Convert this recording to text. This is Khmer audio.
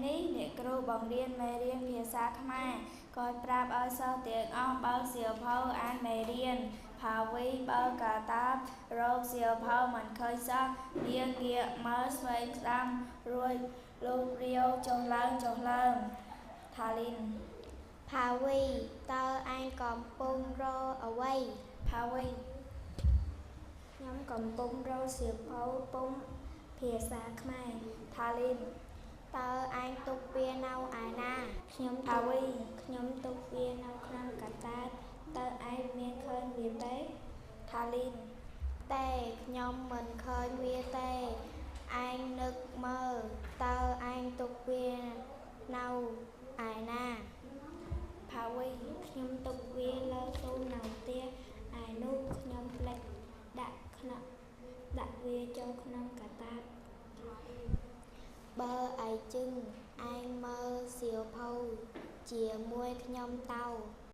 នេះអ្នកគ្រូបង្រៀនមេរៀនភាសាខ្មែរគាត់ប្រាប់ឲ្យសិស្សទាំងអស់បើកសៀវភៅអានមេរៀនផាវីបើកកាតាបរកសៀវភៅមិនឃើញសោះនាងងាកមើលឆ្វេងស្ដាំរួចលូករាវចុះឡើងចុះឡើងថាលីន ផាវីតើឯងកំពុងរកអ្វី ផាវី ខ្ញុំកំពុងរកសៀវភៅពុម្ពភាសាខ្មែរ ថាលីន តើឯងទុកវានៅឯណា ខ្ញុំ ផាវី ខ្ញុំទុកវានៅក្នុងកាតាបតើឯងមានឃើញវាទេ ថាលីន ទេខ្ញុំមិនឃើញវាទេឯងនឹកមើលតើឯងទុកវានៅឯណា ផាវី ខ្ញុំទុកវាលើទូនៅផ្ទះឯនោះខ្ញុំភ្លេចដាក់ក្នុងដាក់វាចូលក្នុងកាតាប បើឯជឹងឯងមើលសៀវភៅជាមួយខ្ញុំទៅ។